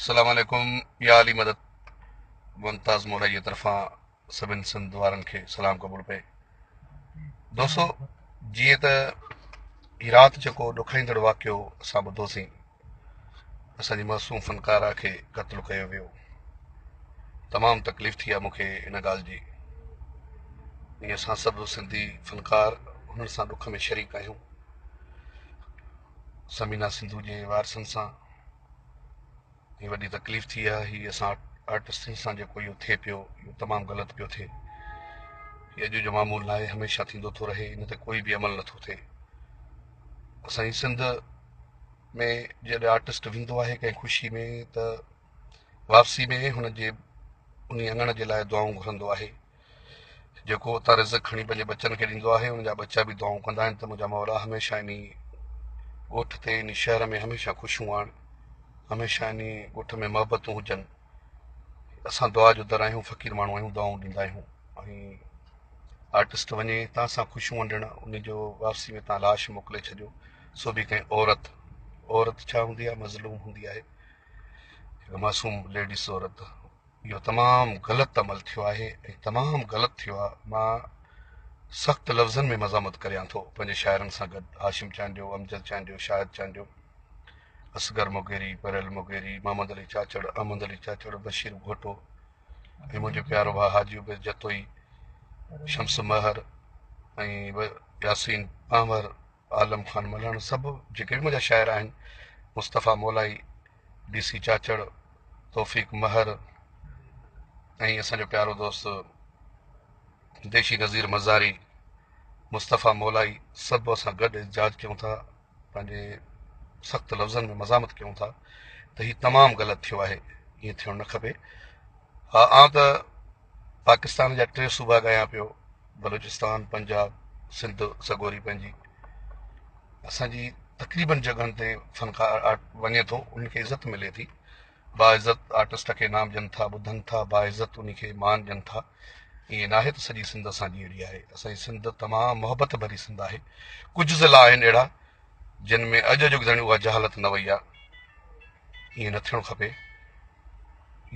السلام عليڪم يا علي مدد ممتاز مولائي جي طرفان سڀن سنڌ وارن کي سلام قبول پئي دوستو جيئن ته هي رات جيڪو ڏکائيندڙ واقعو اسان ٻڌوسين اسان جي معصوم فنڪارا کي قتل ڪيو ويو تمام تڪليف ٿي آ مونکي ان ڳالهه جي ۽ اسان سڀ سنڌي فنڪار هنن سان ڏک ۾ شريڪ آهيون ثمينا سنڌو جي وارثن سان هي وڏي تڪليف ٿي آهي هي اسان آرٽسٽن سان جيڪو اهو ٿئي پيو اهو تمام غلط پيو ٿئي هي اڄ جو معمول ناهي هميشه ٿيندو ٿو رهي ان تي ڪوئي به عمل نٿو ٿئي اسان جي سنڌ ۾ جڏهن آرٽسٽ ويندو آهي ڪنهن خوشي ۾ ته واپسي ۾ هن جي ان اڱڻ جي لاء دعائون گهرندو آهي جيڪو اتان رزق کڻي پنهنجي ٻچن کي ڏيندو آهي ان جا ٻچا به دعائون ڪندا آهن ته منهنجا مولا هميشه انهي ڳوٺ تي انهي شهر ۾ هميشه خوشيون آڻ هميشه انهي ڳوٺ ۾ محبتون هجن اسان دعا جو در آهيون فقير ماڻهو آهيون دعائون ڏيندا آهيون ۽ آرٽسٽ وڃي تان سان خوشيون ونڊڻ ان جو واپسي ۾ تان لاش موڪلي ڇڏيو سو به ڪنهن عورت عورت ڇا هوندي آهي مظلوم هوندي آهي هڪ معصوم ليڊيز عورت اهو تمام غلط عمل ٿيو آهي ۽ تمام غلط ٿيو آهي مان سخت لفظن ۾ مذمت ڪريان ٿو پنهنجي شاعرن سان گڏ هاشم چانڊيو امجد چانڊيو شاهد چانڊيو اصغر مغيري پريل مغيري محمد علي چاچڙ احمد علي چاچڙ بشير گهوٽو ۽ منهنجو پيارو ڀاء حاجي عبيد جتوئي شمس مهر ۽ ياسين پانور عالم خان ملهڻ سڀ جيڪي به منهنجا شاعر آهن مصطفيٰ مولائي ڊي سي چاچڙ توفيق مهر ۽ اسان جو پيارو دوست ديشي نظير مزاري مصطفيٰ مولائي سڀ اسان گڏ احتجاج ڪيون ٿا پنهنجي سخت لفظن ۾ مزاحمت ڪيون ٿا ته هي تمام غلط ٿيو آهي ائين ٿيڻ نه کپي ها آئون ته پاڪستان جا ٽي صوبا ڳايان پيو بلوچستان پنجاب سنڌ سڳوري پنهنجي اسان جي تقريبن جڳهن تي فنڪار وڃي ٿو ان کي عزت ملي ٿي باعزت آرٽسٽ کي انعام ڏين ٿا ٻڌن ٿا باعزت ان کي مان ڏين ٿا ائين ناهي ته سڄي سنڌ اسان جي اهڙي آهي اسان جي سنڌ تمام محبت ڀري سنڌ آهي ڪجهه ضلع آهن اهڙا جن ۾ اڄ اڄ تائين اها جهالت نه وئي آهي ائين نه ٿيڻ کپي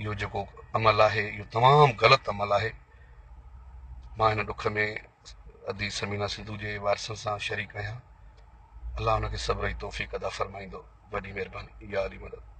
اهو جيڪو عمل آهي اهو تمام غلط عمل آهي مان هن ڏک ۾ ادي ثمينه سنڌو جي وارثن سان شريڪ آهيان الله ان کي صبر جي توفيق عطا فرمائيندو وڏي مهرباني يا علي مدد.